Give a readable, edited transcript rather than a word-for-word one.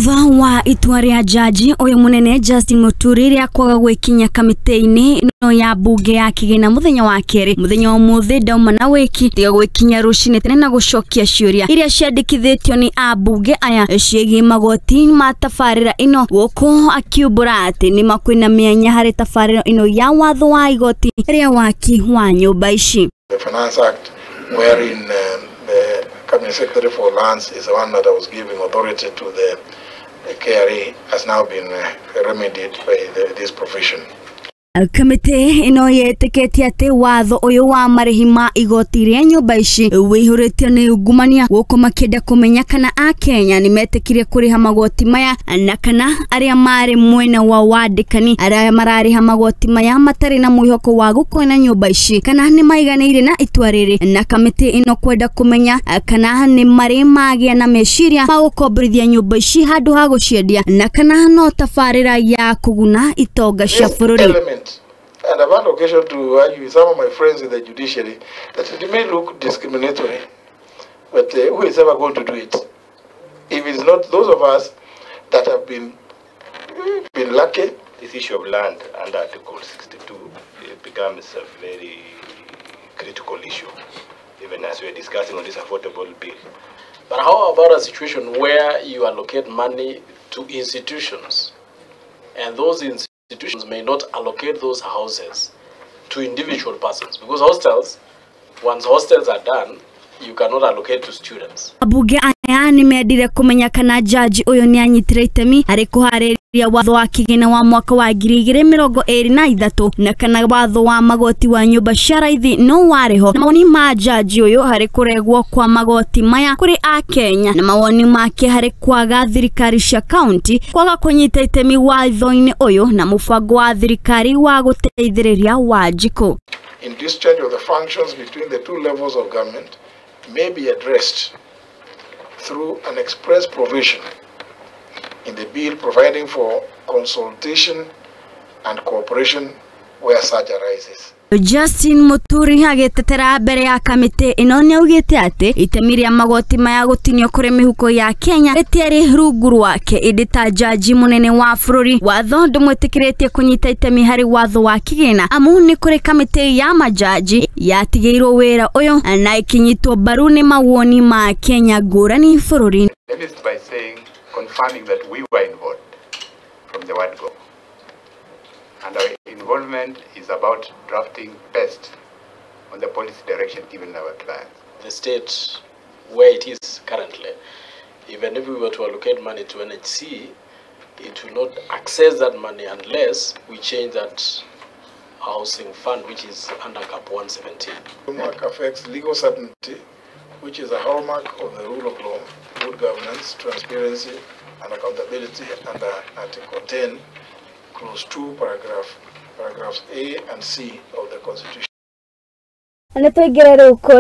Thutha wa itua rĩa jaji ũyũ mũnene Justin Muturi rĩa kwaga gwĩkinya kamĩtĩ-inĩ ĩno ya bunge ya kĩgĩna mũthenya wa kerĩ, mũthenya wa ũmũthĩ ndauma na wĩki tiga gwĩkinya rũcinĩ tene na gũcokia ciũria iria ciandĩkithĩtio nĩ ambunge aya ciĩgiĩ magoti ma tabarĩra ĩno, gũkũ akiumbũra atĩ nĩma kwĩna mĩanya harĩ tabarĩra ĩno ya watho wa igoti rĩa waki wa nyũmba ici. The Finance Act, wherein the Cabinet Secretary for Lands is the one that was giving authority to the KRA, has now been remedied by this provision. Kamĩtĩ ĩno yetĩkĩtie atĩ watho ũyũ wa marĩhi ma igoti rĩa nyũmba ici wĩihũrĩtio nĩ ungumania, gũkũ makĩenda kũmenya kana Akenya nĩ metĩkire kũrĩha magoti maya na kana arĩa marĩ mwena wa wandĩkani arĩa mararĩha magoti maya matarĩ na mwĩhoko wa gũkorwo na nyũmba ici kana nĩ maiganĩire na itua rĩrĩ, na kamĩtĩ ĩno kwenda kũmenya kana nĩ marĩ magĩa na meciria ma gũkomborithia nyũmba ici handũ ha gũciendia na kana no tabarĩra ya kũguna itonga cia bũrũri. And I've had occasion to argue with some of my friends in the judiciary that it may look discriminatory, but who is ever going to do it? If it's not those of us that have been lucky. This issue of land under Article 62, it becomes a very critical issue, even as we are discussing on this affordable bill. But how about a situation where you allocate money to institutions, and those institutions may not allocate those houses to individual persons, because hostels, once hostels are done, you cannot allocate to students. Abunge aya nĩ mendire kũmenya kana jaji ũyũ nĩ anyitire itemi harĩ kũharĩria watho wa kĩgĩna wa mwaka wa 2023 na kana watho wa magoti wa nyũmba cia raithi no warĩ ho, na mawoni ma jaji ũyũ harĩ kũregwo kwa magoti maya kũrĩ Akenya, na mawoni make harĩ kwaga thirikari cia kaunti kwaga kũnyita itemi watho-inĩ ũyũ na mũbango wa thirikari wa gũteithĩrĩria Wanjikũ. In discharge of the functions between the two levels of government may be addressed through an express provision in the bill providing for consultation and cooperation where such arises. Justin Muturi agĩtetera mbere ya kamĩtĩ ĩno nĩ augĩte atĩ itemi rĩa magoti maya gũtinio kũrĩ mĩhuko ya Kenya rĩtiarĩ rungu rwake, ĩndĩ ta jaji mũnene wa bũrũri watho ndũmwĩtĩkĩrĩtie kũnyita itemi harĩ watho wa kĩgĩna, amu nĩ kũrĩ kamĩtĩ ya majaji yatigĩirwo wĩra ũyũ na ĩkĩnyitwo mbaru nĩ mawoni ma Kenya ngũrani bũrũri-inĩ. Let me start by saying, confirming that we were involved from the word go. And our involvement is about drafting best on the policy direction given our clients. The state where it is currently, even if we were to allocate money to NHC, it will not access that money unless we change that housing fund, which is under Cap 117. Framework affects legal certainty, which is a hallmark of the rule of law, good governance, transparency, and accountability under Article 10, Clause 2, paragraphs A and C of the Constitution. Na tũingĩre rĩu.